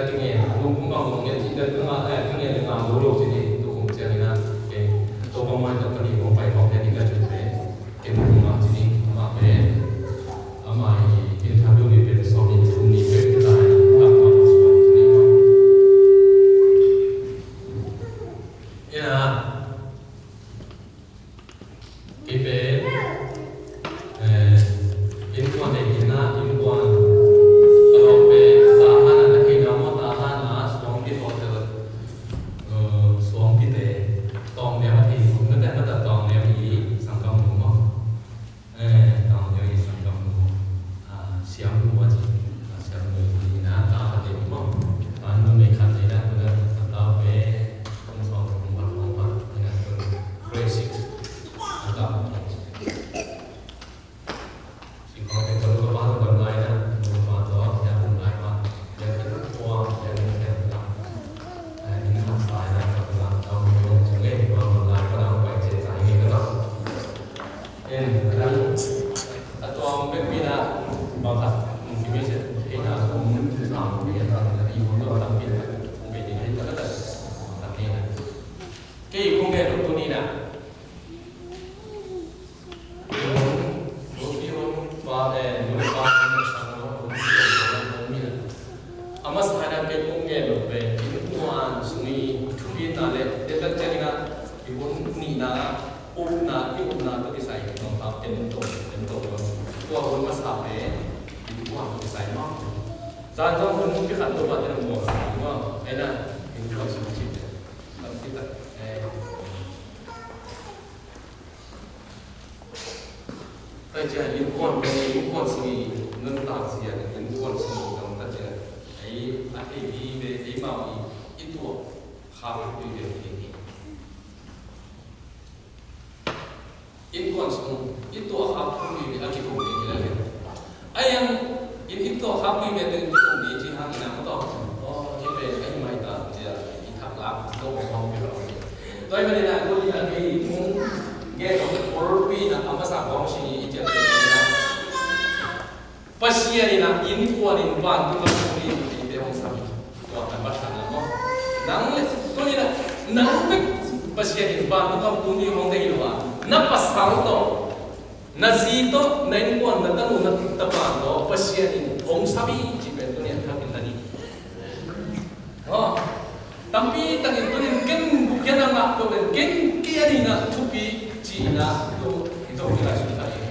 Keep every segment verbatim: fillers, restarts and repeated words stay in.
Ka ngen, lungpum bang hong ngen cih pen ka ngah, eh, ka ngen le ngah zo lo ci ni, tu kum ciang ina, eh, Topa mai tak ka ni hong pai hong ngen ni ka cih pen, ken hong ngah ci ni, amah pen, amah i interview ni pen sawm ni, sawm ni pen ka lai, ngah ngah sawm ni. Ina, Kei pen, eh, innkuan nei khin a, innkuan a lawm pen, tahan a na theihna maw, tahan a suangpi hotel, eh, suangpite tawng liam a thei, na te na ta tawng liam i sangkam nu maw? Eh, tawng liam i sangkam nu. Ah, siamnu a ci, ah, siamnu i na, ta khat nei maw? Ah, nu nei khat nei na, tu na, ta tau pen, kong sawng, kong bat, kong bat, ina, tu, grade six. Kei kong ngen lo tuni na. A masa na kei kong ngen lo pen innkuan sung i thupina le detak ciangin a i hun nihna upna i upna tawh kisai nong tak en to en to lo. Tua hun masa pen innkuan tawh kisai mah. Zan zong hun pi khat to ba te nong muang mah. Ena innkuan sung cih pen. Tam kita. Eh. Tua ciang innkuan pen innkuan sung i nuntak zia, innkuan sung i nuntak zia. Ei, a thei vive, eimau i, i tuah khak vive hi. Innkuan sung i tuah khak vive a kikum hi le le. Ai ang in i tuah khak vive te kikum hi ci hang ina maw tawh. Aw, hi pen ai mai ta zia i thak lak zo hong hi lo. Tua ahih manin ah, tuni-in ah kei hong gen nop bulpi in ah a masa kong ci i ciah ciah in ah, Pasian in ah innkuan in vantung gam tungmi eite hong sam hi. Tua kan va than la maw? Nang le tuni-in ah nang bek Pasian in vantung gam tungmi hong deih lo a, na pasal tawh, na zi tawh, na innkuan, na tanu, na tapa tawh Pasian in hong sam hi cih pen tuni-in thak in la ni. Aw, tampi takin tuni-in ken bukhiatna ngah peuh pen ken kei a dingin ah thupi ci-in ah tu, tu kilai sung thak hi.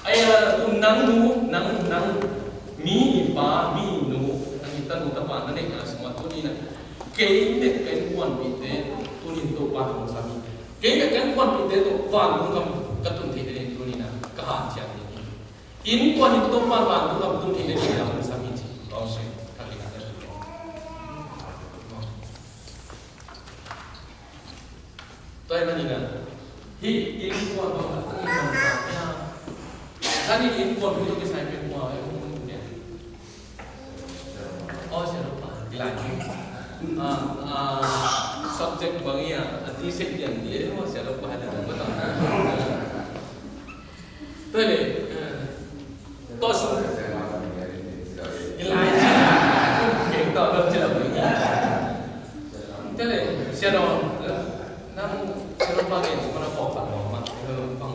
Ai a tu nang nu, nang, nang mi pa, mi nu, nang i tanu tapa na neihna sungah tuni-in ah kei le ka innkuanpihte tuni-in Topa hong sam hi. Kei le ka innkuanpihte tawh vantung gam ka tun theih nading tuni-in ah ka hanciam ding hi. Innkuan in Topa vantung gam tun theih nading a hong sam hi ci. Lawng sia, thak in a ka tun. Tua ahih manin ah hih innkuan bang a tun hi bang a, tua ahih manin innkuan hui tawh kisai pen kua, eh, hong mun pen. Aw, Sia Lok Pa, i lai. Ah, ah, subject bang hi a, a ti sek pian ti, eh, aw, Sia Lok Pa, hai, hai, hai. Tua le, eh, tua sung. I lai ci. Kei tua bang ci la bang. Tua le, Sia Don, nang Sia Don bang gen, mana kau bang, bang, bang, bang.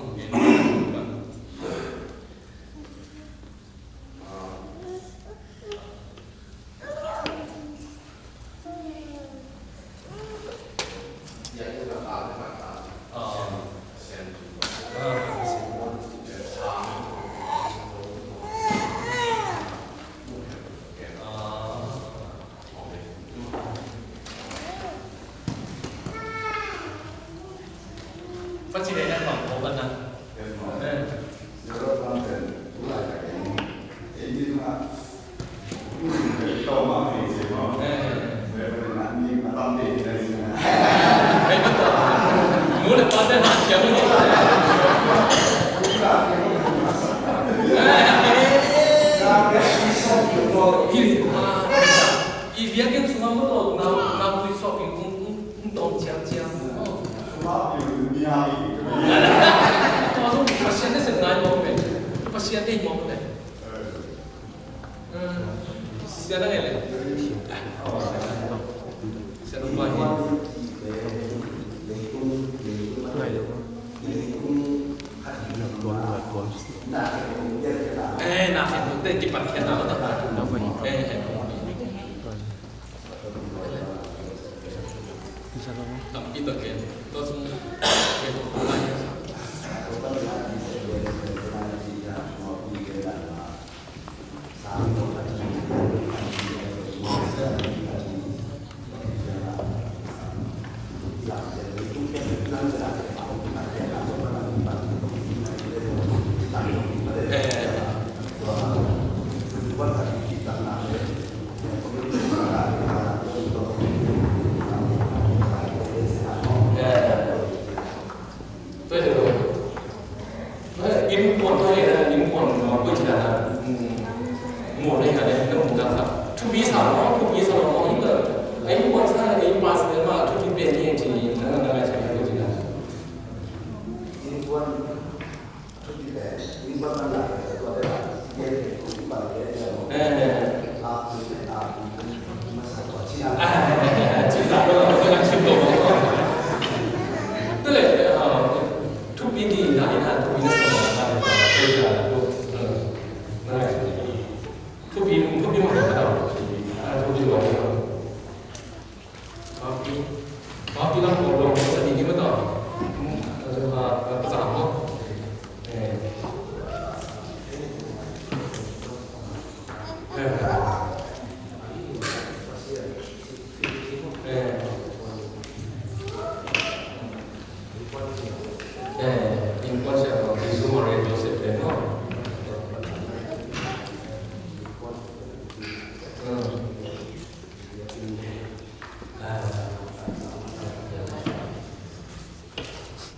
I biakinn sungah mawtaw na, na tui sawp in hong, hong, hong tawm ciangciang. Tua zong Pasian nasep ngai mawk ve. Pasian nei mawk ve. Sia na ngei le. Tampi tak ken. Tua sung ken ko lai. Tua hi lo. Innkuan tua hi lo, innkuan mawk pui cih dan a, mm, muh ding hi a, na muh ding sa. Thupi sa lo, thupi sa lo mawk hi lo. A innkuan sa, a innkuan sa mah thupi pen hi cih na, na, na, na, cih dan. Innkuan thupi pen, innkuan man la, tua te la, tua te la. Eh, eh.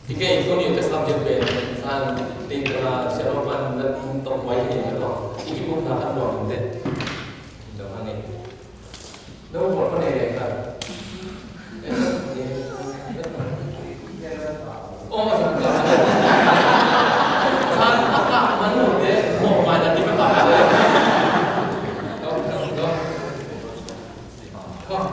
Hi kei, tuni ka subject pen, san, ding ka la, siapa pan, na, tong wai ni, na tong. Iki pun na kan buat, ding. Dong ani. Dong buat apa ni, kan? Eh, ni. Oh, macam tu. San, apa, mana, deh, mau main nanti, apa? Dong, dong, dong. Kau.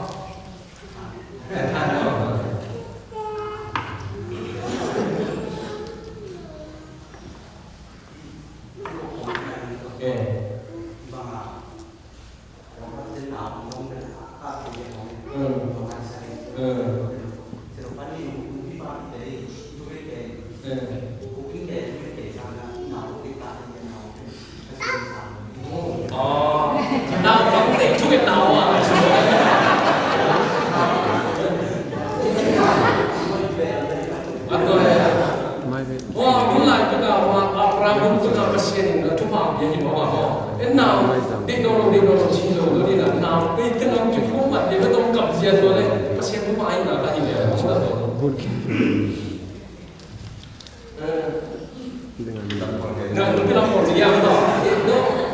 Mai ve. Tua hun lai pek a, Abraham hun pek a Pasian in a thupha pia hi mawk a maw. En nau, dik dong lo, dik dong lo, ci lo, lo ding a nau, ei, ken nau kiphum mat ding, ka tong kap zia tua leh Pasian thupha ai na ka hi leh. Bun. Nang nupi lam pawng ci hiam tawh? Nang nupi lam pawng ci hiam tawh?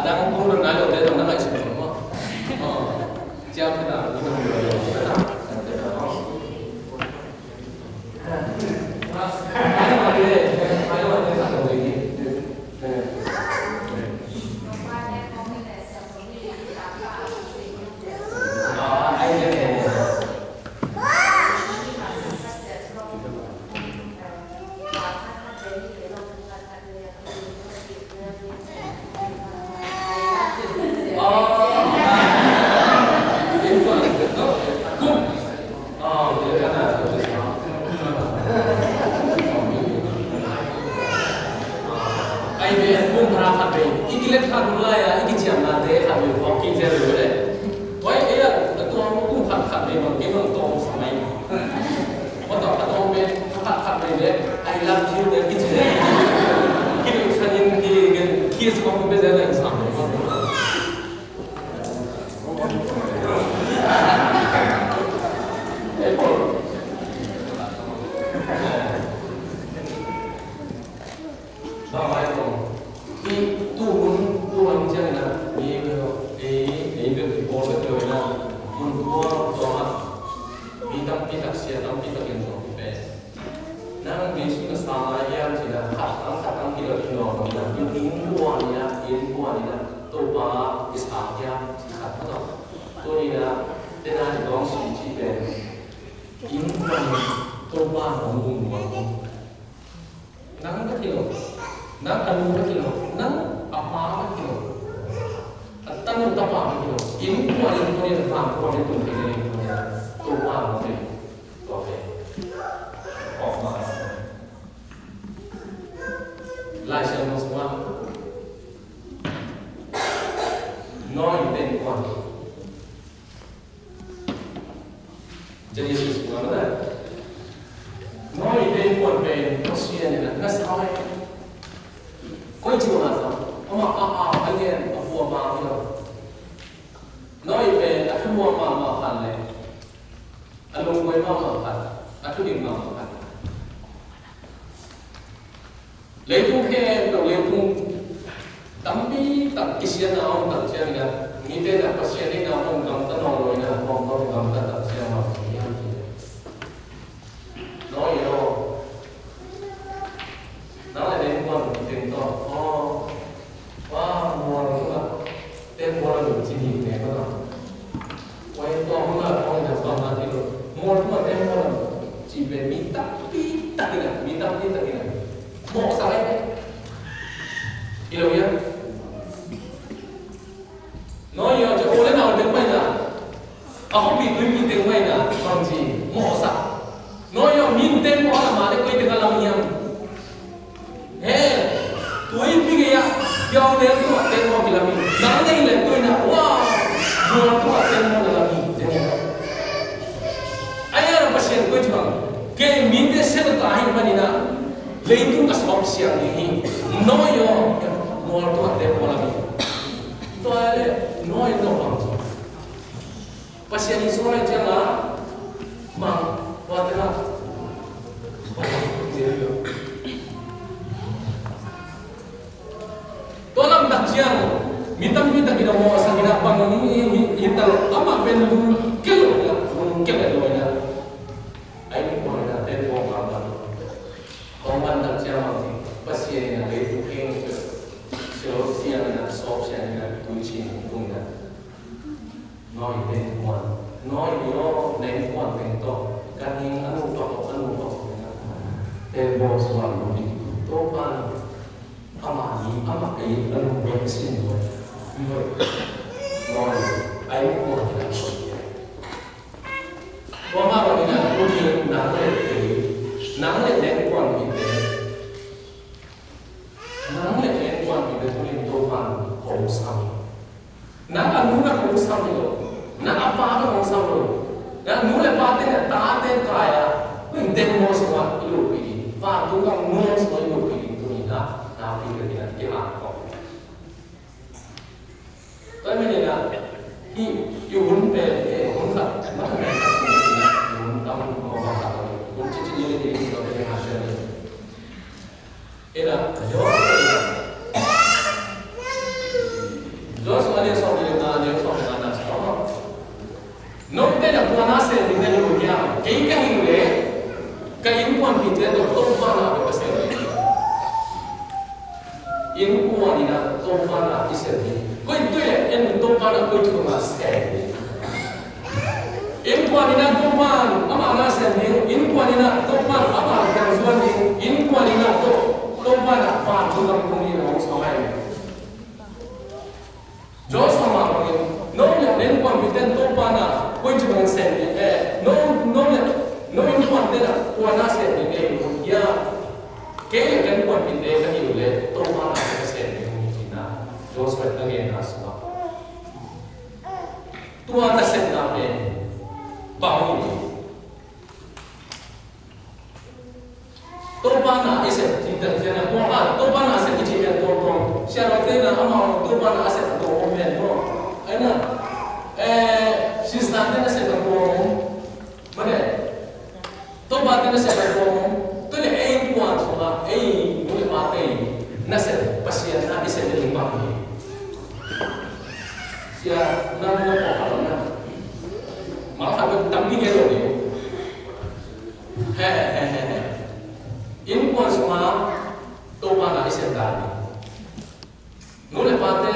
Nang kong dong nai lo te dong nang ai sum sum mo. Ciang te na. Ai ve, kum para khat ve, i kilet khat hun lai a, i kiciamnate khat ve, kong kizel ve le. Tua ei a, a tua kum khat khat ve, bang kei bang tawm sa mai. Tua a tawm ve, khat khat ve le, I love you le, kici le. Kici sa in, ki, ki, ki sa kong ve le, sa mai. Bang lai tong. I tu hun, tu hun ciang ina, mi bel, ei, ei bel ki pawl bek lo ina. Hun tua, tua ha. Mi tampi tak, sia tampi tak in tua ki pe. Nang Jesu na sa lai hiam ci na, khat ang, khat ang ki lo in lo ina. Inn, inn kuan ina, inn kuan ina. Topa i sa hiam ci khat ma tong. Tuni ina, tena i dong si ci pen. Inn kuan ina, Topa hong gum kuan. Nang bek hi lo, nang a nu bek hi lo, nang a pa bek hi lo, a tanu tapa bek hi lo, innkuan in, innkuan in, innkuan in, innkuan in, innkuan in, Topa in, Topa in. Lai Siangtho sungah Noah in innkuan. Genesis kuan na. Noah in innkuan pen Pasian in a na sa e. Koi ci na sa. Ama a a a gen a bua ma hi lo. Noah pen a thu bua ma ma khan le. A lungkuai ma ma khan. A thu ding ma ma khan. Leitung khempeuh, leitung tampi tak kisiatna a om tak ciangin a, mite in a Pasian deihna hong gamta nawn lo in a, hong gamta tak ciangin a, Noah in aw, nang le na innkuan teng tawh, aw, aw, mual tungah tembaw lam in ci ding ne maw. Tua in tua hun a kong in a bang a hi lo. Mual tungah tembaw lam cih pen mi tampi tak in a, mi tampi tak in a mawhsak e. Hi lo hiam? Noah in a, tua u le nau teng mah in a, a khuapi tuipi teng mah in a, bang ci, mawhsak. Noah in a, min tembaw a lam a le koi teng a lam hiam? He, tuipi gei ah, piau neu tungah tembaw kilam hi. Nang nei le tua in a, wow, mual tungah tembaw na lam hi. Ai a, Pasian koi ci bang, kei mite sel ta hi manin a, leitung ka sawp siang ding hi. Noah in a, mual tungah tembaw lam hi. Tua le, Noah in a bang ci. Pasian in sawm lai ciang a, mang, tua teng a. Tua lamdang ciang, mi tampi tak in a mawhsak in a bang hi, hi, hi ta lo, amah pen lungkia lo, lungkia lo in a. Ai, mi kuang in a, ten kuang a bang. Kong lamdang ciang bang hi, Pasian in a leitung khempeuh, siang in a, sawp siang in a, tui cin tung in a. Noah in innkuan. Noah in aw, na innkuan teng tawh. Ganhing a nupa tawh, a nupa tawh. Tembaw suan lo ding. Topa in amah ni, amah ei, a nupa sin lo. Noah in a innkuan teng tawh. Tua mah bangin a, tuni nang le kei, nang le na innkuan mite. Nang le na innkuan mite tuni Topa in hong sam. Nang a nu na hong sam hi lo. Nang a pa na hong sam lo. Nang nu le pa te na tate kai a. Ui, tembaw sungah i lutpih ding. Vantung gam nuam sungah i lutpih ding tuni na. Nakpi takin a kilak kawm. Tua ahih manin a, hih i hun pen, eh, hun khat, mah khat, i hun tam, hun khat, hun cici ni le ni, tua pen ha sia ni. Ina, yo, ina. Innkuan in ah Topa na i sem hi. Koi, koi le en Topa na koi thu na sem hi. Innkuan in ah Topa na ama na sem hi. Innkuan in ah Topa na ama na sem hi. Innkuan in ah To-, Topa na pa thu na kong in ah hong sawm hi. Joshua mah bangin, no le na innkuanpihte in Topa na koi ci bangin sem ding, eh, no, no le, no innkuante na kua na sem ding ei uh hiam? Kei le ka innkuanpihte ka hi uh leh Topa na ka sem ding uh hi, ci-in ah Joshua in a genna sungah. Tua nasepna pen bang hi? Topa na i sep cih tak ciangin, tua kha Topa na sep i cih pen tua tua. Siarawte na amau Topa na a sep tua om pen tua. Ai na, eh, sister te na sep tua om. Mane. Topa te na sep tua om. Tua le ei kuan sua, ei nu le pa te na sep Pasian na i sep le ling bang hi. Sia, na, na pawlkhat na. Mangkhat peuh tampi ngen lo ding. He, he, he, he. Innkuan sungah Topa na i sem dan. Nu le pate,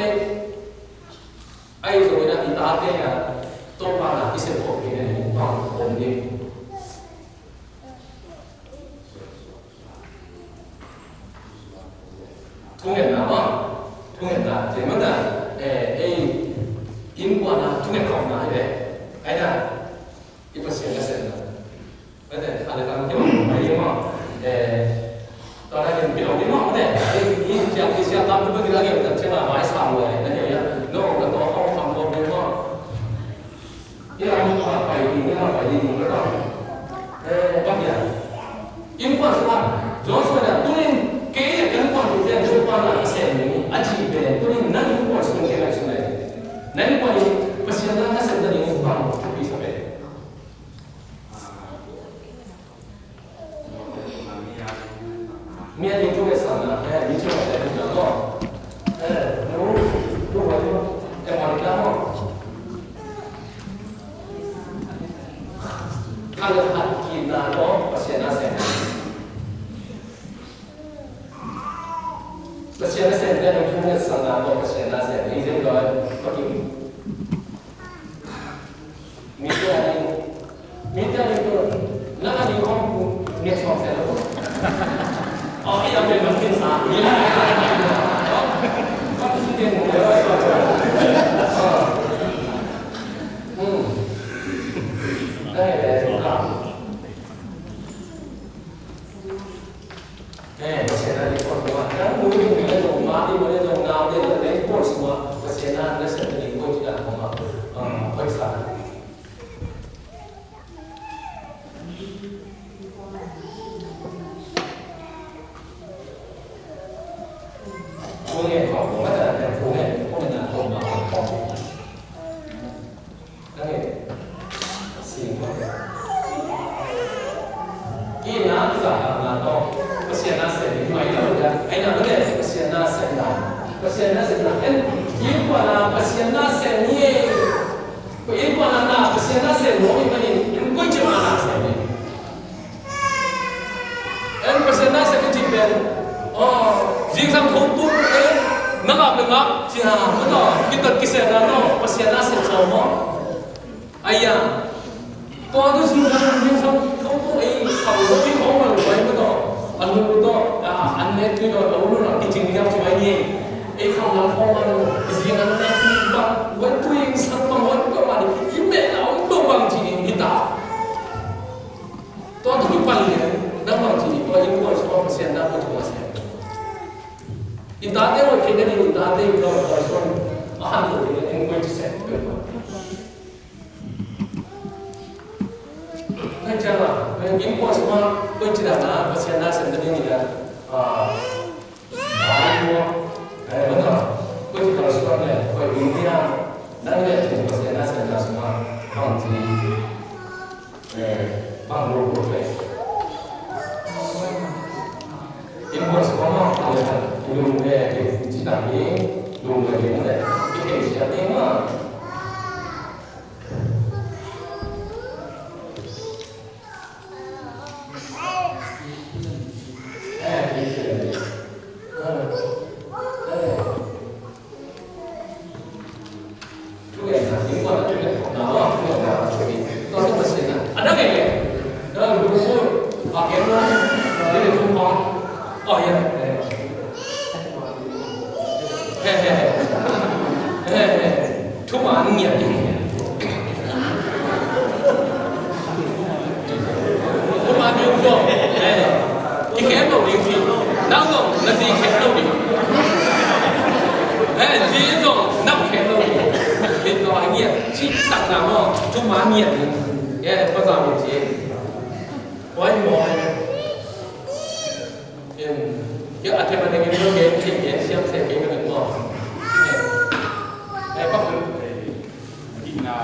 ahi zongin a i tate a, Topa na i sem khawm kei na ding bang om ding. Thungetna maw? Thungetna, tua manin, eh, ei, innkuan a thunget khawmna hi ve. Ai na, i Pasian nasepna. Mate, a le kan keu mai maw? Eh, tua na ken pilo ni maw, mate. Ei, i sia, i sia tam tu peuh kila ken tak ciang a mai sam lo, eh, na hia, no, na tua khawm kham khawm ni maw? Ina mun tua pai ding, ina pai ding, ina pai. Eh, bang hia. Innkuan sungah, Joshua in ah, tuni-in kei le ka innkuanpihte in Topa na ka sem ding hi, a cih pen, tuni-in nang innkuan sungah kei lai sungah. Nang innkuan in Pasian na ka sem nading bang thupi sa pen. Mi a ding thungetsakna, eh, mi thungetsakna maw. Eh, nu, nu, eh, Monica maw. Kha le khat kipna tawh Pasian na sem. Pasian na sem, thungetsakna tawh Pasian na sem. Ei zong, Monica. Mite a ding, mite a ding tu, nang a ding khawng nget suak seh lo. Aw, i a pen man kin sa, mi la. Khawng si ken mu le. Aw. Hmm. Dai le, ah. Eh, Pasian a ding khawng mu a. Nang mu ding le zong, ma ding le zong, nau ding le zong, khawng mu a. Pasian a ding khawng mu a. Ah, khawng sa. Ina, i zahtakna tawh Pasian na sem hi mai lo dia. Aina mah le Pasian na sem na. Pasian na sem na. En, innkuan a Pasian na sem hi. Innkuan a na Pasian na sem lo hi manin, en koici mah na sem hi. En Pasian na sem hi cih pen. Aw, zingsang thong tung en. Na ngak le ngak, ci ha, mah tawh. Kitat kisem na tawh Pasian na sem sawm maw. Aya. Tua tu sin kan sin sam kau tu ei kau tu ei kau malu bai ma to. Anu tu a an ne tu to ulu na kicing diam suai ni. Ei kau na kau malu kicing an ne tu ba wan tu ing sang ba wan tu ba ni. Ime na om tu bang ci ni ta. Tua tu kipan ni. Na bang ci ni tua ing tua suai Pasian na tua suai. I tate ua kei na ni i tate ing tua suai. Ahan tu ni ing tua ci sen. Hei, ciang a, hei, innkuan sungah, koici dan a, Pasian na sem nading in a, ah, eh, mana, koici dan sungah le, koi India, nang le, Pasian na sem na sungah, bang ci, eh, bang lo ko pe. Innkuan sungah ma, ale, lung le, ci dan ni, lung le, le, i kei sia ni ma. Thuman ngiat ding. Thuman ding zong kikhel lo ding hi. Nau zong na zi khel lo ding. Zi zong nau khel lo ding. Hi tawh a ngiat cih takna maw, thuman ngiat ding. Tua zah mi ci. Tua hi maw. Em, kei a thei ma ding in lo gen, gen, gen siam se kei ma ding maw. Em. Eh, pa kun. Ina,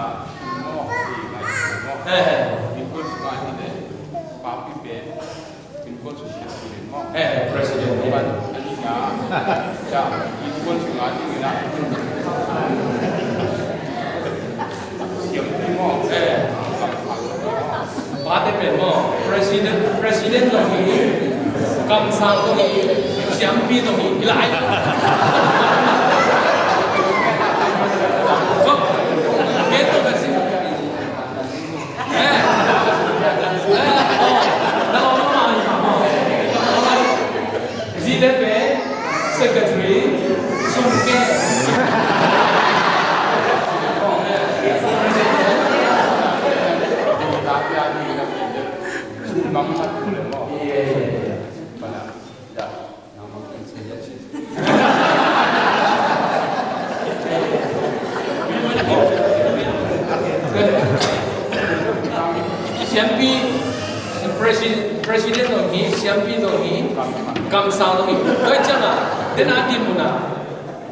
mo, ina, mo. Eh. Ni kun sma ni de. Papi pen. Ni kun su president mo. Eh, president. Ban, ani na. Ya, ni kun sma ni na. Siam ni mo. Eh. Pate pen maw, president, president zong hi, kamsang zong hi, siampi zong hi, hi lai. Kei to ka si. Eh. Eh, oh, na om ma hi ma maw. Zi le pe, secretary, sum ke. Siampi, presi-, president zong hi, siampi zong hi, kamsang zong hi. Tua ciangin, den a dinmun a,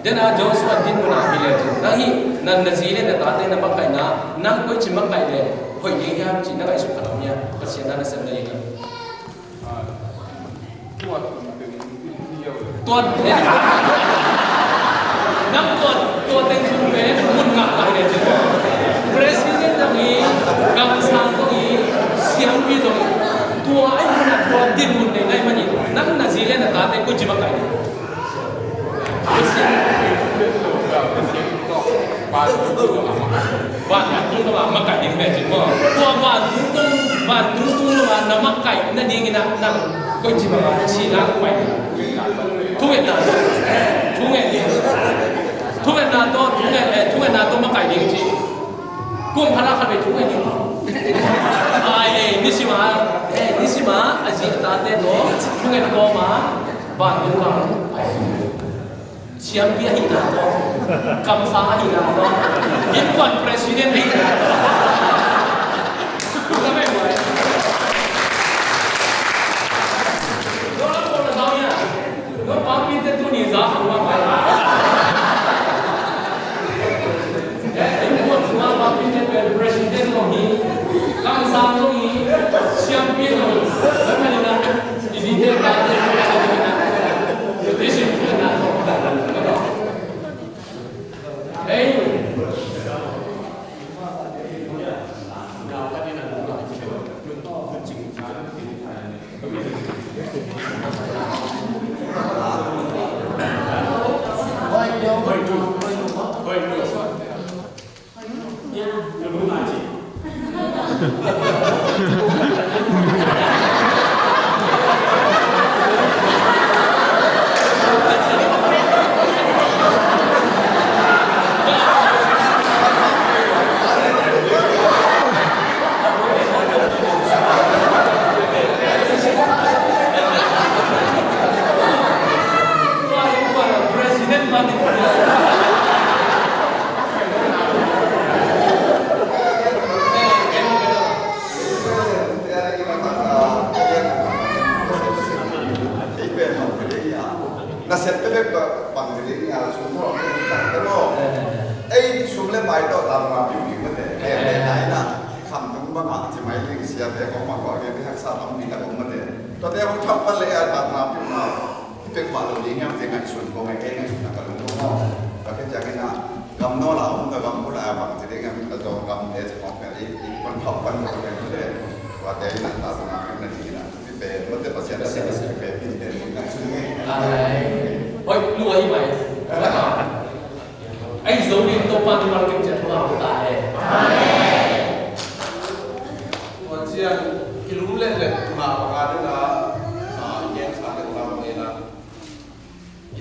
den a Joshua dinmun a hi le cin. Nang hi, nang na zi le na tate na makaihna, nang koici makaih le, hoih ding hiam ci na ngaihsut khat om hia, Pasian na na sem na ding a. Tuat, eh, nang tuat, tuat teng tung pen mun ngah lai le cin. President zong hi, kamsang zong hi, siampi zong hi. Tua ai mun a tua dinmun nei lai manin, nang na zi le na tate koici makaih. Vantung tungah makaih ding ve cin maw. Tua vantung tung, vantung tungah na makaih nadingin ah nang koici bangah ci lak pai. Thungetna, thunget ding. Thungetna tawh, thunget, eh, thungetna tawh makaih ding ci. Kum khat ah khat vei thunget ding. Ai, eh, nisim a, eh, nisim a, a zi a tate tawh thunget kawm a vantung tungah. Siampi ahihna tawh, kamsang ahihna tawh, innkuan president ahihna tawh. Tua mei mai. Tua la kona zau ya. Tua papi te tuni za sang ma mai. Eh, innkuan sungah papi te pen president lo hi, kamsang lo hi, siampi lo hi. Tua mei na. Nasep te bek bang te ding a sum tawh bang te lo. Ei sum le pai tawh tang ma piu piu mate. Ei ei nai na kham tung bang a ci mai ling sia te kong bang ko a ke te haksa tam pi ta kong mate. Tua te hong thap pan le a tang ma piu ma. Pek ba lo ding hiam te ngaihsun ko ngai kei ngaihsun na ka lung ko. Ka ke ciang ina gam no la hong ka gam ko la bang te ding hiam ka zong gam te ci kong ka i i pan thap pan ko ka te. Tua te ina ta sung a na ding ina. Pi pe mo te Pasian te pe pi pe mo ngaihsun ngai. Amen. Oi, lu ai mai. Ai zo ding Topa mimal kim ciat ma ta he. Amen. Tua ciang kilung letlet mah bang a ding a, a, i gensa ding bang a ding a, i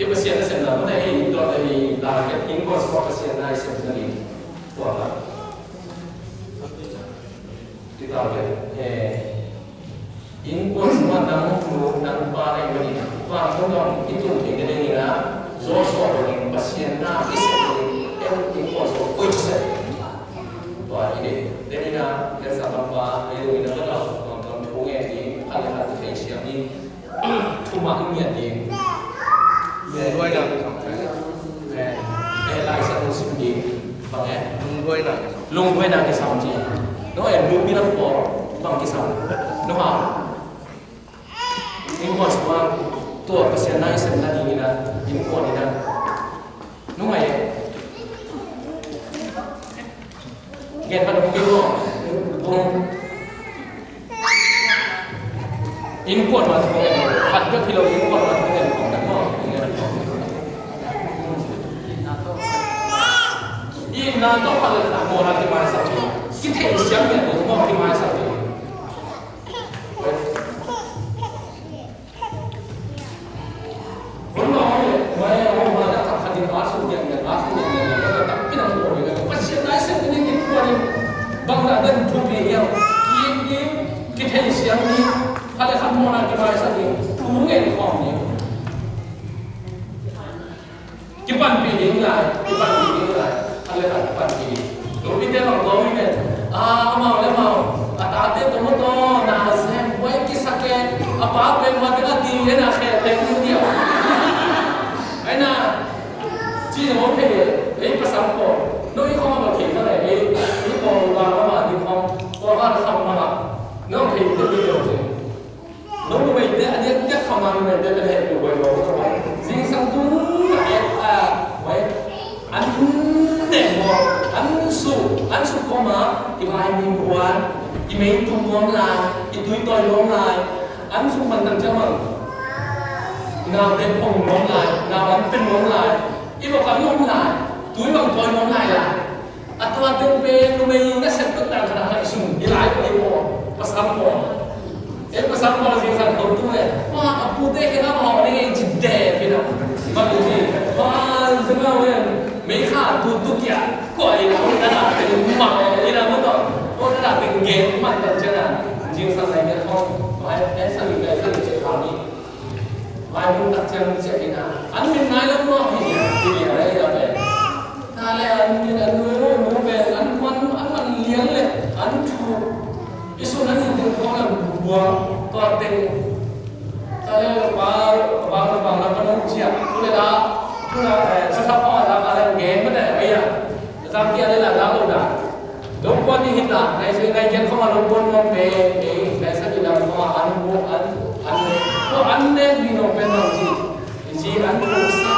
Hih Pasian nasepna, mah na hih tua, hih target, innkuan sungah Pasian na i sepna ding. Tua ka. Hih target, eh, innkuan sungah nang nu, nang pa na i manin, vantung gam i tun theihna dingin ah, zawhsawh dingin, Pasian na i sepna ding, en innkuan sungah koih sep. Tua hi ding. Tua hi ding ah, Elsa Bangpa, hei dingin ah, ka dau, ka dau thu ngen ding, khat le khat thei siam ding. Thu mah i ngiat ding. Lungduaina kisam. Eh, eh, Lai Siangtho sim ding. Bang eh? Lungduaina kisam. Lungduaina kisam ci. No, eh, lungpi lam pawl. Innkuan in a nungai gen khat om kei maw? Innkuan mah thu ngen, khat bek hi lo, innkuan mah thu ngen khawng tak maw? Itna tawh khat le khat mual a kimaisak ding, kitheihsiam ngen lo maw, kimaisak ding. Pasian Lai Siangtho in innkuan in bangzah dan thupi hiam? Ki, ki, kitheihsiam ding, khat le khat mawhna kimaisak ding, thu ngen khawm ding. Kipanpih ding lai, kipanpih ding lai. Khat le khat kipanpih ding. Nupite bang tua mi pen, a, amau le amau, a tate tawh maw, tawh na sem buai kisak e, a pa pen mah teng a ti le na khe teng mu dia. Ai na, ci zong om thei e, ei pasal pawl, no i khawng a bang thei ta le, ei, ei pawl va ma ma ding khawng, pawl va kham ma ma, no thei te ding lo. No numeite a diakdiak kha ma numeite pen heh tua buai lo. Zingsang tung a, a, buai. An nek maw, an suk, an suk kawma i vai mi buan, i mei tung nuam lai, i tui tawi nuam lai. An suk man tang ciang bang naute phong nuam lai, nau an pen nuam lai, i lok an nuam lai, tui bang tawi nuam lai lai. A tua teng pen numei nasep tuk dan khat a ngaihsun hi lai ko ei maw, pasal maw. Ei pasal maw, zingsang khawm tung le, wa, a pute khe na maw, ni ngei ci de khe na. Ma ku ci, wa, zeng a wen, mei kha tu tu kia, kua i na, i na da teng ma, i na ma tawh, o na da teng gen man tan ciang a, zingsang lai gen khawm, wa, ei sa li, ei sa li ci khawm ni. Lai mun tak ciang ciah ina an min nai lo maw hi, hi, hi, hi, hi. Ta le an min an nu, nu pen an kuan an man lian le an thu. I sun an in teng khawng an buang tua teng. Ta le pa, pa, pa, pa, pa, pa, pa, ciah. Tu le la, tu la, eh, sa sa pa la, pa la, gen ma le, eh, ya. Zang kia le la, la lo da. Lungkuan ding hi ta, nai sui nai kian khawng a lungkuan nuam pen, ei, nai sa ding lam khawng a an mu, an, an ne. Ko an ne ding nuam pen bang ci. Ci an thu sa.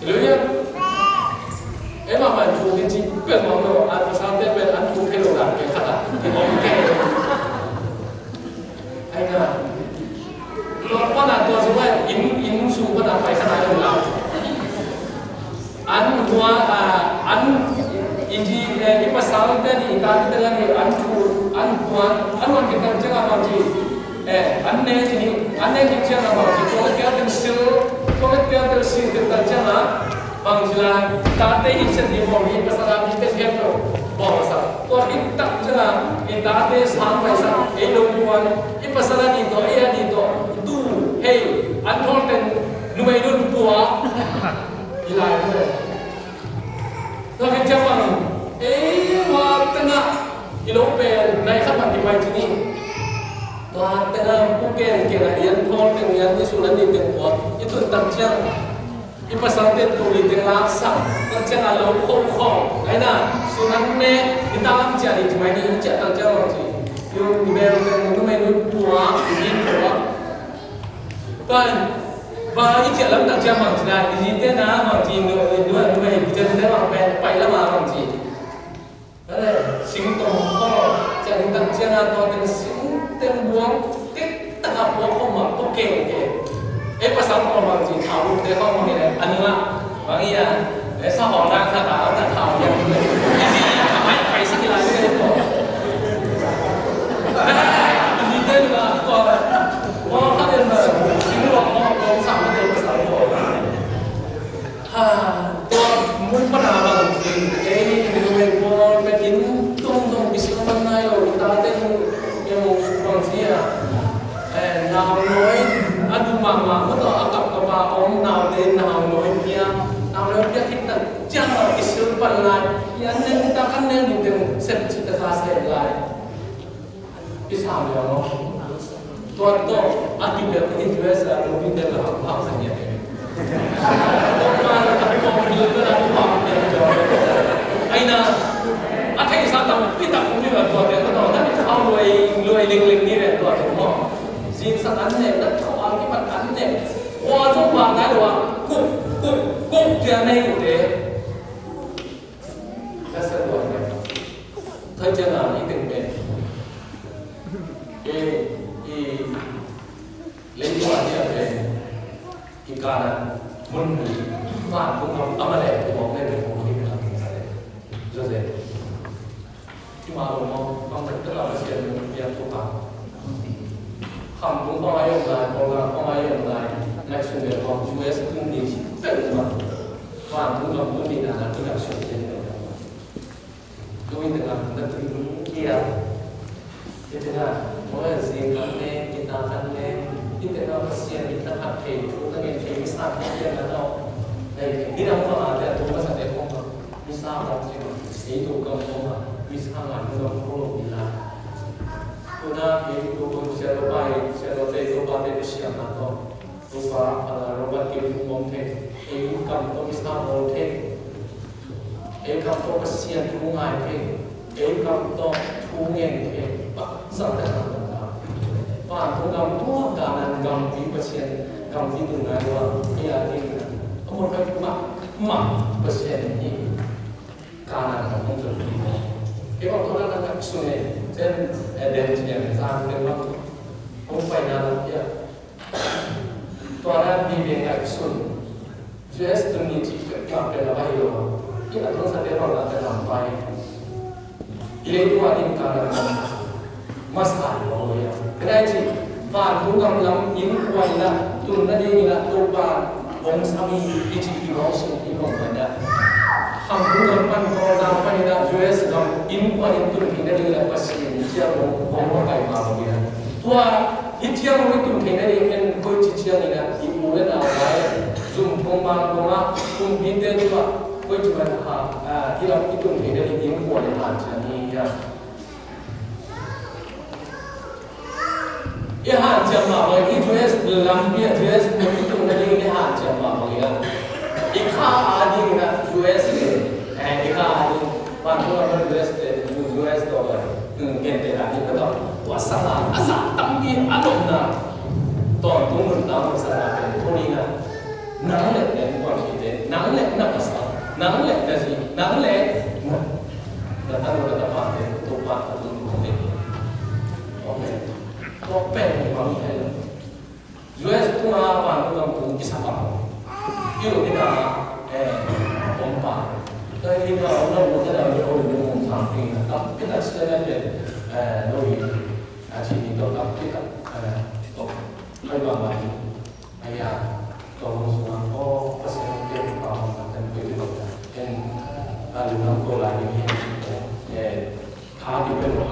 Hallelujah. Ei mah mah thu ding ci pen mah lo, an pasal te pen an thu pen lo la, pen khat a. Ki om ke. Ai na. Tua pana tua sung a inn, inn sung pana pai kha nai lo la. An hua, a, an i ji, eh, i pasal te ni, i ta te te la ni, an thu, an hua, an hua ki tang ciang a bang ci. Eh, an ne ci ni, an ne ci ciang a bang ci. Tua le kia teng sil, tua le kia teng sil te tang ciang a. Bang ci lai, tate i cian ni bawng hi pasal a mi te khem lo bawng sa. Tua khit tak ciang a, i tate sang mai sa, ei lungkuan, i pasal a ni tawh, ei a ni tawh, tu, hei, an thawl teng, numei nun pua. I lai mu. Tua khit ciang bang, ei, wa teng a, i lo pen, nai khat bang ki mai ci ni. Tua teng a, pu ken ken a, i an thawl teng, i an ni sun a ni teng pua, i tun tak ciang. I pasal te tu ni teng laksak, tak ciang a lo khawm khawm. Ai na, sun an ne, i ta lam ciah ni, ci mai ni, i ciah tak ciang lo ci. Yu bel teng numei nu tua, i din tua. Pai, pai i ciah lam tak ciang mang ci na, i din te na mang ci nu, nu, nu, nu, i ciah te mang pai, pai lam a mang ci. Singtong khawng ciah ding tak ciang a tua teng singteng buang tek tak a puak khawm mah tua kengkeng. Ei pasal khawng bang ci thau lum te khawng bang hi leh a nung ah bang hi a, ei sa hawng rang khat a, a tak thau hiam hi leh i zi a hai pai sak hi lai hi leh tua. I zi te nung ah tua, tua khat in bang sing luang khawng kong sam te pasal khawng. Ha, tua mun pana bang ci, ei, numei pawl pen inn tung zong kisil man nai lo, i tate in, in bang ci a, eh, nau nawi, a du mahmah, mah tawh a kapkap a om naute in nau nawi pia, nau nawi pia khit tak ciang a kisil pan lai, i an nen tak an nen in teng sep cih tak a sep lai. I sam liang lo. Tua tawh a kipia in U S A lo, in te la hak hak sa nia. Tua pa la ka pom bil ka la tu hak nia. Ai na. A thei sa tam pi tak ni la tua te ka tua na ni khau luai luai ling ling ni le tua te mo. Sin sa an ne na khau a ki mat an ne. Ko Tua zong bang ngai lo a, kuk, kuk, kuk cia nei ute. Nasep lo a, thai cia na i teng pen. E, i, lei tua cia pen. I Kanaan mun hi. Vantung gam a ma le tua pen pen tua hi pen. Joseph. Himah lo maw, bang tek tek a Pasian piak thupha. Khamtung khawng a i om lai, Kawlgam khawng a i om lai, ngaihsun ve khawng U S tun ni ci peuhmah. Vantung gam tun ni dan a tun a suak cian peuhmah. Tu in tengah na tun kia. Hih tengah, maw, zing khat leng, gita khat leng, hih tengah Pasian in na phat thei thu, na ngen thei misa khat leng na tawh. Nei, hih dang khawng a te a tu masa te khawng a. Misa bang ci bang, ei Topa gam khawng a, misa ngan mu lam khawng lo hi lai. Tuna ei Topa gam sia lo pai, sia lo te Topa te besiam na tawh. Topa, a, Robert Kim thu ngom thei, ei gam tawh misa bawl thei, ei gam tawh Pasian thu ngai thei, ei gam tawh thu ngen thei, bangzah te na tawh ta. Vantung gam tua Kanaan gampi Pasian gampi tun ngai lo a, ei a ding na. A mun pai mah, mah Pasian in hi. Kanaan gam hong tun hi. Kei bang tua na na sun e, sen, eh, den ci a, sa den bang. Hong pai na la, ya. Tua na mi beng ngaihsun. U S tun ni ci peuhmah pen a va hi lo. I a tun sa te bang la te lam pai. I leitung a ding Kanaan gam masa hi lo ia. Ka dai ci, vantung gam lam innkuan in a tun nading in a Topa hong sam hi, i ci i hong sin i hong pai na. Vantung gam pan Kawlgam pan in a U S gam innkuan in tun hi nading in a Pasian ciang hong, hong pai ma lo ia. Tua Hih ciang hong i tun theihna ding en koici ciangin ah i u le nau lai zum kong mang kong ah kumpite tungah koici man ha, ah, hih lam i tun theihna ding innkuan i hanciam hi hiam? I hanciam mah bangin hih U S lampi ah U S mun i tunna dingin i hanciam mah bangin ah i kha a dingin ah U S le, eh, i kha a ding. Vantung a U S te, U S tawh a, hmm, gentehna ding ka tawh. Tua sangin a zah tampi a nopna. Tawntung nuntak nopsakna pen tua ding a. Nang le na innkuanpihte, nang le na pasal, nang le na zi, nang le na, na tanu na tapate, Topa a tun te. Amen. Tua pen mang thei lo. U S tunga vantung gam tung kisa pa. I lo ni na, eh, om pa. Tua ni na om na om na ni om ni om sang ting na. Tam kita sila na pen, eh, lo ni. A ci ni to tam kita, eh, to. Mai ba mai. Ai ya. To mo sung ko pa sila ke pa mo na ten ko ni to. En, a lu na ko la ni. Eh, tha ki pen mo.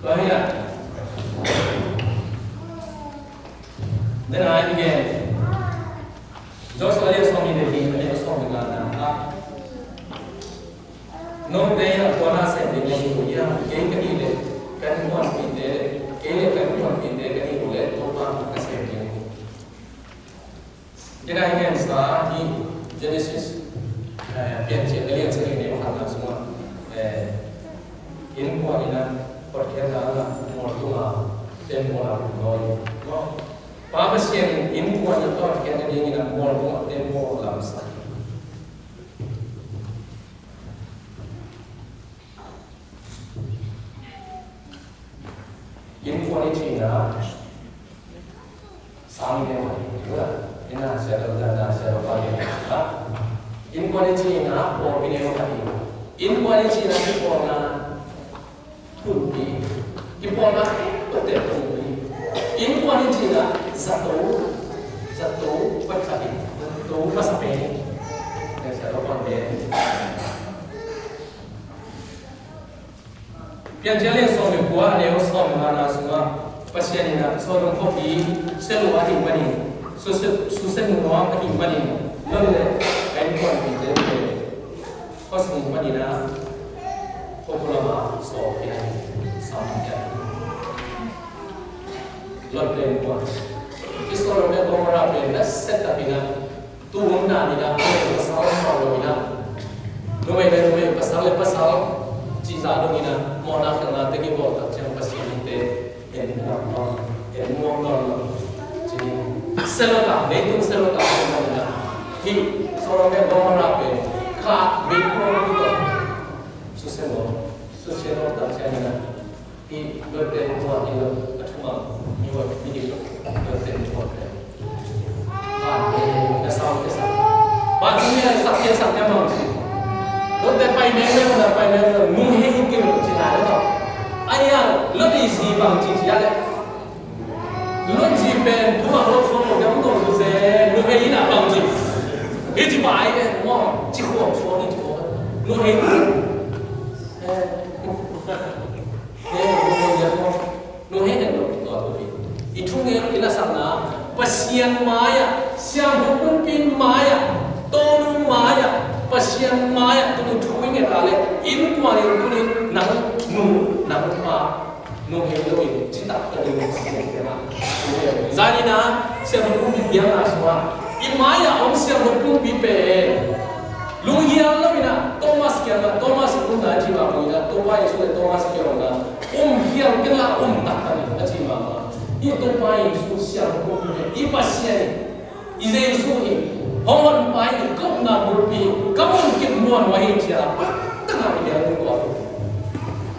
Tua hi a. Then I began. Joshua lian sawm nih le li, a lian sawm nih le nga na. Note a kuana sem ding na hi uh hiam, kei ka hih leh ka innkuanpihte, kei le ka innkuanpihte ka hih uh leh Topa ka sem ding uh. Kidai ngensa hi Genesis, eh, Piancil a lian sagih neu khatna sungah, eh, innkuan in a hotkhiatna a mual tungah tembaw lam nawi. Pa Pasian in innkuan in hotkhiatna dingin a mual tungah tembaw lamsak. Innkuan i cihna sang neu a hi, ina sia lo, na sia lo pa neu a. Innkuan i cihna pawlpi neu a hi. Innkuan i cihna kipawlna pumpi. Kipawlna pumpi. Innkuan i cihna zato, zato pakhat hi. Zato masa pen. Na sia lo pa neu. Piancil lian sawm le kua, a neu sawm le ngana sungah Pasian in a Sodom khuapi Seluh ahih manin, Suse-, Suse nungnuam ahih manin, Lot le a innkuanpihte le khuasung panin a khua lamah sawlkhia hi, samkhia hi. Lot le innkuan. Hih Sodom le Gomorrah pen nasia takin a Tu hun dan in a, pasal om lo in a, numei le numei, pasal le pasal cih zah dong in a, mawhna khelhnate kibawl tak ciang Pasian in te en nuam lo, en nuam lo, ci ni. Selota, leitung selota, selota. Hih Sodom le Gomorrah pen kha, mei kua kua tawh susia lo, susia lo tak ciangin a, hih Lot pen tua hi lo, a thumang hi lo, hih Lot pen tua pen. Van pen na sau ke sa. Van pen na sau ke sa ke mang ci. Lot pen pai meng meng na pai meng meng, nung hei hi kim ci na lo. Ai ya, Lot i zi bang ci ci ya le. Lot zi pen, thu mang Lot suang lo, dam to su se, nu hei ina bang ci. Hei ci bai pen, mo, ci khuang suang, hei ci khuang. Nu hei ni. Eh. Eh, nu hei ni mo. Nu hei ni lo, to to pi. I thu ngen, i la sang na. Pasian mai-ah, siangtho pumpi mai-ah, tonu mai-ah, Pasian mai-ah, tonu thu i ngen a le, innkuan in tuni, nang nu, nang pa. Nong hei lo in, citak ka ding, zani na, siangtho pumpi biakna sungah, i mai-ah om siangtho pumpi pen. Lunghial lo in a, Thomas kiangah, Thomas i um na, ci bang in a, Topa Jesu le Thomas kiangah, um hial kei la, um tak ka ni, a ci bang a. I Topa Jesu siangtho pumpi pen, i Pasian in. I Jesu hi, hong honpa hi, ka upna bulpi, ka munkip muanhuai hi ci a, tak tak a i biak lungkuang.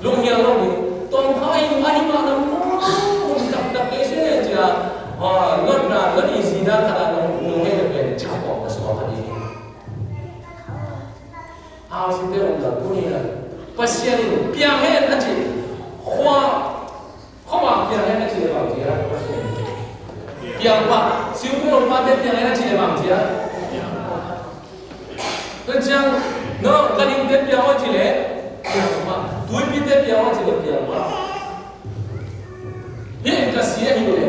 Lunghial lo hi, tawm kha hi, a hi mah na muan, muan taktak kei se ne ci a, a, Lot na, Lot i zi dan khat a nong, nong hei le pen, ci a kong ka suak kha hi. A, si te ong la, tu ni na. Pasian in, piang hen a ci, khua, Khawmah piang hen a ci le bang ci a? Piangpa. Singkung lopate piang hen a ci le bang ci a? Tua ciang, no, ka dingte piang aw ci le piangpa. Tuipite piang aw ci le piangpa. Hih ka si ahi le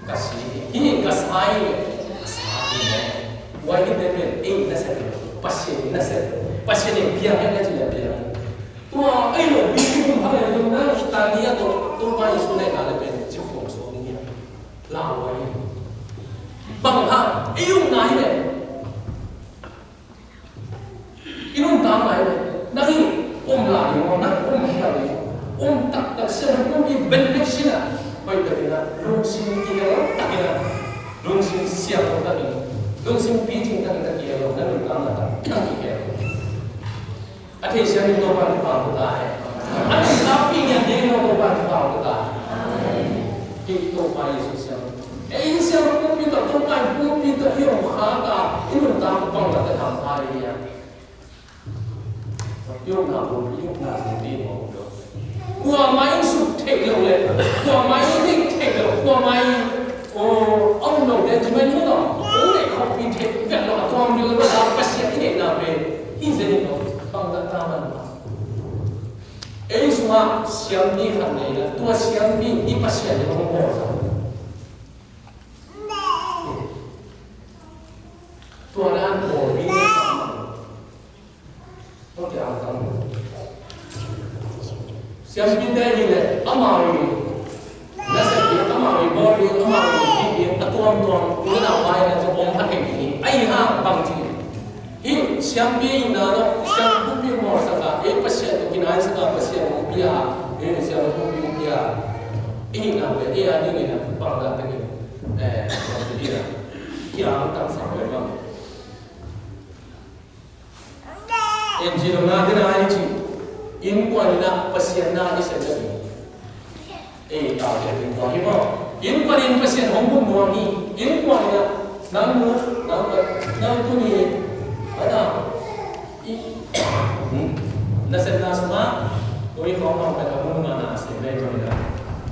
ka si. Hih ka sa ahi le ka sa ahi le. Tua hihte pen ei nasep hi lo. Pasian nasep. Pasian in piang hen a ci le piang. Tua, ei lo, pi pi kum hang ei lo, na, ta ni a to, to pa Jesu ne ka le pen, ci khong so ni a. La wa ni. Bang hang, ei um na hi le. I um ta mai le. Na hi, um la ni mo, na um hi la ni. Um tak tak sia na um i ben nek sia na. Pai ta ni na, lungsim ki na, tak ki na. Lungsim sia ko tak ki na. Lungsim pi jing tak ki na ki lo, na lung ta na tak, tak ki lo. A theisiam in Topa thupha hong pia ta hen. A nuntakpih ngiat ding in Topa thupha hong pia ta hen. Hih Topa Jesuh siam. Ei in siam a pumpi tawh, Topa in pumpi tawh i hong khak a, i nuntak bang lak a tham ta hi a. I ukna pumpi, i ukna pumpi hong pia. Kuamah in suk theih loh le, kuamah in dik theih loh, kuamah in, aw, a um loh te, ci mai maw, hong neih khawmpih theih vet loh a tuam bil lo a, Pasian i neihna pen hi zen in lo, bang dak ta man. Ei sungah siampi khat nei a, tua siampi in i Pasian in hong bawl sa. Tua dan bawl ding a, siampite hi leh amau in nasep ding, amau in bawl ding, amau in it ding a tuamtuam, u le nau pa in a tuam om kha thei ding hi. Ahih hang bang ci, hih siampi in a, siampi pumpi mawlsak a, ei Pasian tawh kinaisak a, Pasian hong pia a, ei siampi pumpi hong pia a, ei hihna pen ei a dingin a bang dah takin, eh, bang ci ding a, kiang tamsak pen bang. Em ci lo na, tena i ci, innkuan in a Pasian na i sem na ding. Ei, tau te ding tua hi maw. Innkuan in Pasian hong bum nuam hi. Innkuan in a, nang nu, nang pa, nang tuni, a na, i, hmm, na sem na sungah, tuni khawng khawng pen a bum nuam na sem na i tuni na.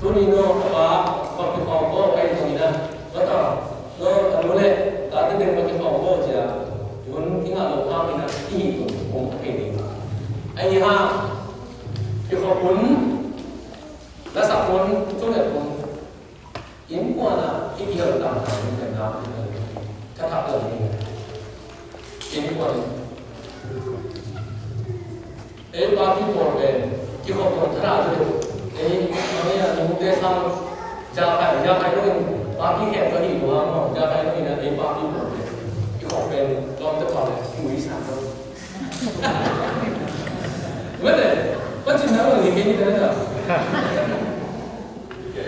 Tuni no, a pa, pa ki khawng ko, a i tuni na. Tua ta, no, a nu le tate teng bang kikhawm lo cia, tun i ngah loh hangin a, i hih tun hong thei ding. Ahih hang, kikhop hun, lasak hun, thunget hun, innkuan a i kihelh tam hun, thathak lo ding. Innkuan in. Ei papi pawl pen kikhop tuan thara tu. Ei, ei a nungte sang jakai, jakai lo in papi khek ka hi lo a maw, jakai lo in a ei papi pawl pen kikhop pen lawmte pawl pen kimuisak lo. Mate, pancin na lo ni kei ni ta na. Eh.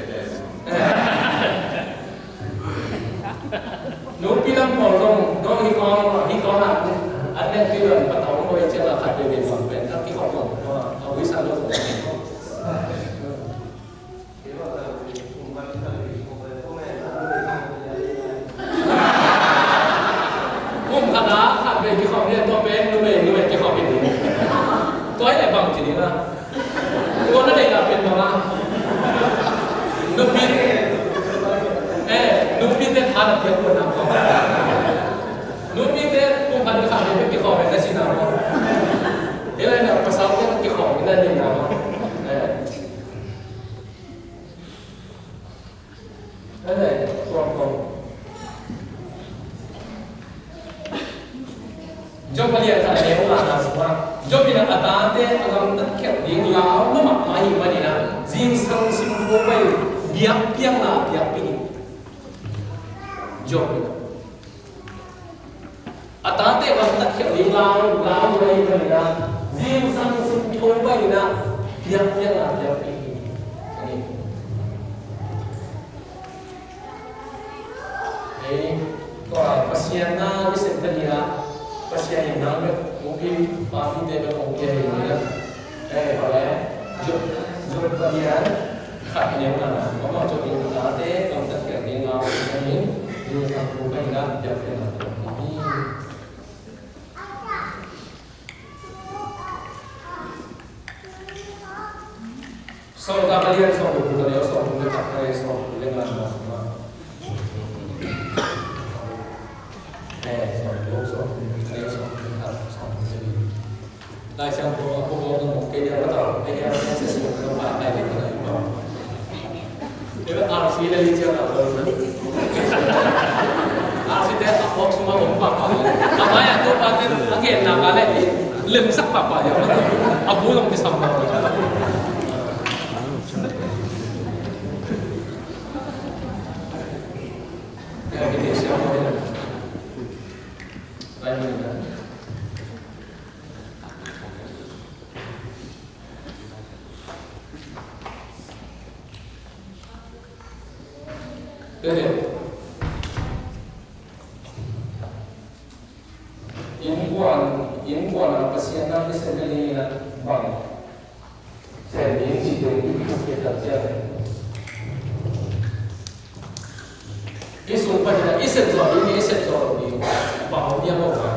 Sang sim ko pai, biakpiakna biakpi hi. Job in a tate bang tatkhiat ding lau, lau lo hi, pai in a, zingsang sum tho pai in a, biakpiakna biakpi hi. Ei, tua Pasian na i sem ta hi a, Pasian in nang bek hong pi, pa mite bek hong pia hi ni a. Ei, tua leh, Job, Job Pasian, khat hi leng a, mama Job in a tate, kam tatkhiat ding lau, zingsang sum tho pai in a, biakpiakna biakpi hi. Sawltak a lian sawmguk, a neu sawmguk le khat, a neu sawmguk le nga, na sungah. Eh, sawmguk, sawmguk, a neu sawmguk le khat, sawmguk le li. Lai Siangtho a puk awk na mawk kei lian a tau, kei lian a message mawk na pa, lai lian a na i pa. Tua R C le li ciang a bol na. R C te a phawk sung a om pahpah. A mai a Topa te a ngen nak a le lemsak pahpah ia. A bu zong kisam pahpah. Innkuan, innkuan a Pasian na i sem ding in a bang sem ding cih teng i kikupkhiat tak ciang, i sung panin a i sep zawh ding, i sep zawh loh ding, bang hong piang lo a.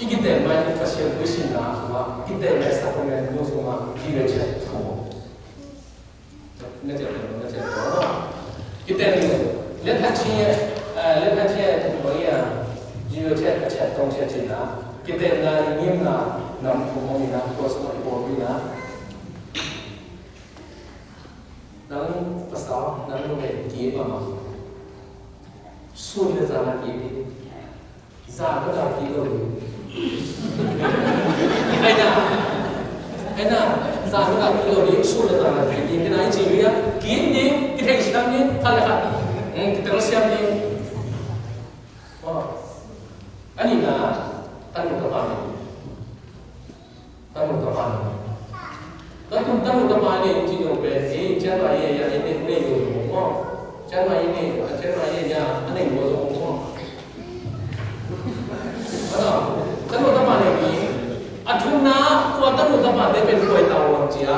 I kiten mai Pasian puisinna sungah, i kiten mai sacrament sungah, i le chet tho. Na ciat, na ciat, na ciat. Kiten ni, lian phan chi, eh, lian phan chi, eh, tu bang ia, jiu ciat, a ciat tong ciat cina. Kiten na, i ngim na, nam tu mong ina, kos na, i bom ina. Nang pasal, nang nung eh, ki mama. Sun le zan a ki. Zan le zan kik lo ding. Ai na. Ai na. Zan le zan kik lo ding. Sun le zan kik ding. Kei na i ci ria. Kik ding. Kithei siam ding. Khat le khat. Hmm, kithei siam ding. Oh. A nihna. Tanu tapa ni. Tanu tapa ni. Tanu, tanu tapa ni, ci zong pen, eh, cian mai ye, ya, eh, nei, nei lo zong maw. Cian mai ye, nei, cian mai ye, ya, a nei lo zong maw. Ano, tanu tapa ni, a thumna, tua tanu tapa te pen kua i tau lo cia.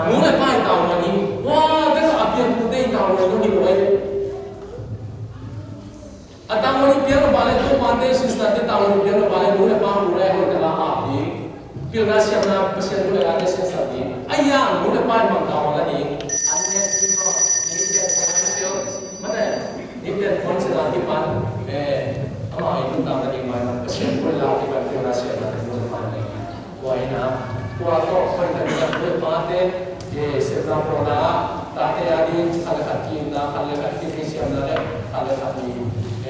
Nu le pa i tau lo ni. Wa, tanu a pianpute i tau lo ni lo eh. A tangmanh i piang a bang le, Topa te sister te tangmanh i piang a bang le, nu le pa mu le hoih tak a ap ding. Pilna siamna Pasian nu le pa te siamsak ding. A iang nu le pa in bang tangmanh la ding. An ne ding lo, ni pian kong sel. Mate, ni pian kong sel a kipan. Eh, ama i nu tangmanh la ding mai, Pasian nu le la kipan pilna siamna nu le pa in. Tua hi na, tua tawh hoih tak in a nu le pate, eh, sepna pawlna, tate a ding, khat le khat ki-itna, khat le khat kithei siamna le, khat le khat i,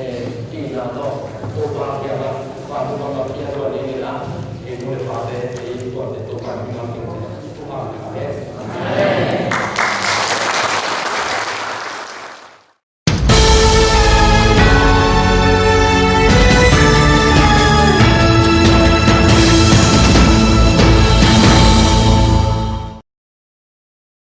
eh, ki-itna tawh, Topa kiangah, pa Topa mah kiang tua ding in a, eh, nu le pate, eh, tuate Topa in mah kiang, Topa